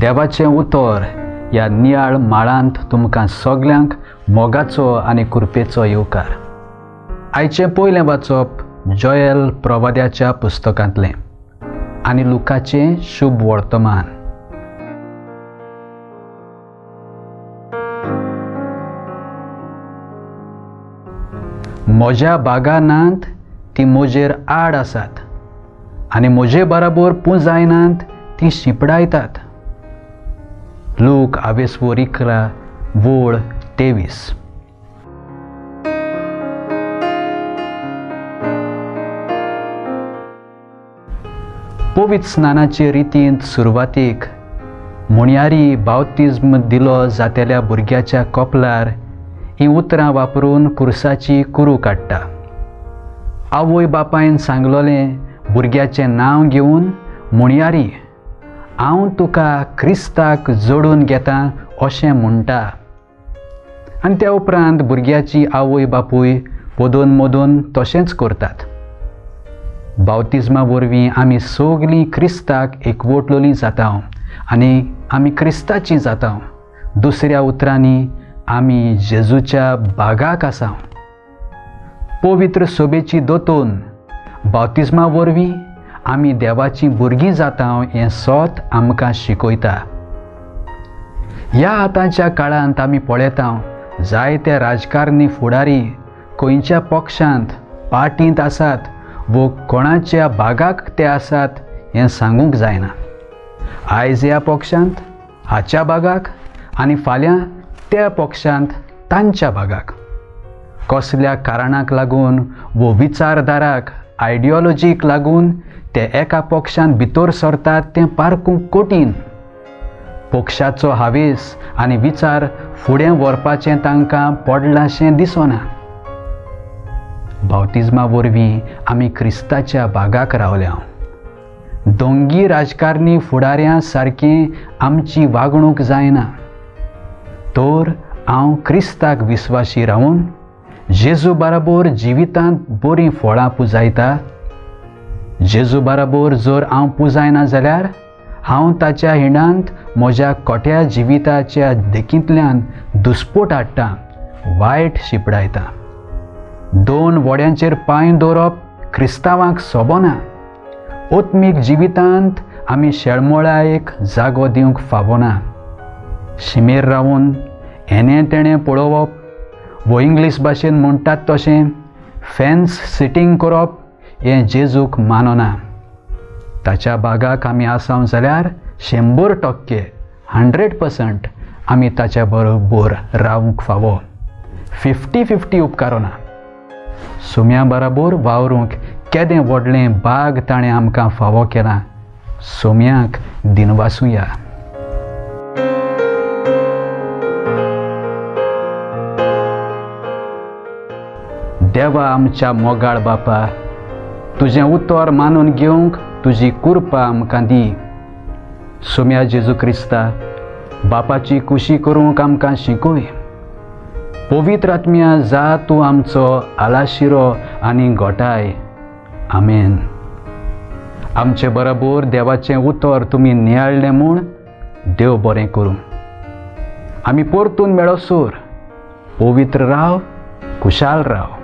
देवाचें उतर ह्या नियाळ माळांत तुमकां सगल्यांक मोगाचो आनी कृपेचो येवकार. आयचें पयलें वाचप जोएल प्रवाद्याच्या पुस्तकांतलें आनी लुकाचें शुभ वर्तमान. म्हज्या बागानांत ती म्हजेर आड आसात आनी म्हजे बराबर पुंजायनात ती शिंपडायतात. लूक आवेसवोर 11 वोळ 23. पवित्र स्नानाचे रितींत सुरवातीक मुणयारी बावतिज्म दिलो जातेल्या भुरग्याच्या कपलार हीं उतरां वापरून कुर्साची कुरू काडटा. आवय बापायन सांगलोलें भुरग्याचें नांव घेवन मुणयारी हांव तुका क्रिस्ताक जोडून घेता अशें म्हणटा. आनी त्या उपरांत भुरग्याची आवय बापूय पदून मदून तशेंच करतात. बावतिज्मा वरवीं आमी सगलीं क्रिस्ताक एकवटलोलीं जाता आनी आमी क्रिस्ताचीं जाता. दुसऱ्या उतरांनी आमी जेजूच्या बागाक आसा. पवित्र सोबेची दोतोन बावतिज्मा वरवीं आमी देवाचीं भुरगीं जाता हें सोत आमकां शिकयता. ह्या आतांच्या काळांत आमी पळयता जायते राजकारणी फुडारी खंयच्या पक्षांत पार्टींत आसात वो कोणाच्या भागाक ते आसात हें सांगूंक जायना. आयज ह्या पक्षांत हाच्या भागाक आनी फाल्यां त्या पक्षांत तांच्या भागाक. कसल्या कारणाक लागून वो विचारधाराक आयडियोलॉजीक लागून ते एका पक्षांत भितर सरतात तें पारकूंक कठीण. पक्षाचो हावेस आनी विचार फुडें व्हरपाचें तांकां पडलाशें दिसना. बावतिज्मा वरवीं आमी क्रिस्ताच्या भागाक रावल्या. दोंगी राजकारणी फुडाऱ्यां सारकें आमची वागणूक जायना, तर हांव क्रिस्ताक विस्वाशी रावून जेजू बराबर जिवितांत बरीं फळां पुजायता. जेजू बराबर जर हांव पुजायना जाल्यार हांव ताच्या हिणांत म्हज्या कोट्या जिविताच्या देखींतल्यान दुस्पोट हाडटा, वायट शिपडायता. दोन व्हड्यांचेर पांय दवरप क्रिस्तांवांक सोबना. आत्मीक जिवितांत आमी शेळमोळायेक जागो दिवंक फावना. शिमेर रावून हेणें तेणें पळोवप वो इंग्लीश भाशेन म्हणटात तशें फॅन्स सिटींग करप हें जेजूक मानना. ताच्या बागाक आमी आसाव जाल्यार 100% 100% आमी ताच्या बरोबर रावंक फावो. 50-50 उपकारना. सुम्या बराबर वावरूंक केदें व्हडलें बाग ताणें आमकां फावो केलां. सोम्याक दिनवासुया. देवा आमच्या मोगाळ बापा, तुजें उतर मानून घेवंक तुजी कृपा आमकां दी. सोम्या जेजू क्रिस्ता, बापाची कुशी करूंक आमकां शिकय. पवित्र आत्म्या जा तूं आमचो आलाशिरो आनी गोठाय. आमेन. आमचे बराबर देवाचें उतर तुमी नियाळ्ळें म्हूण देव बरें करूं. आमी परतून मेळोसर पवित्र राव, खुशाल राव.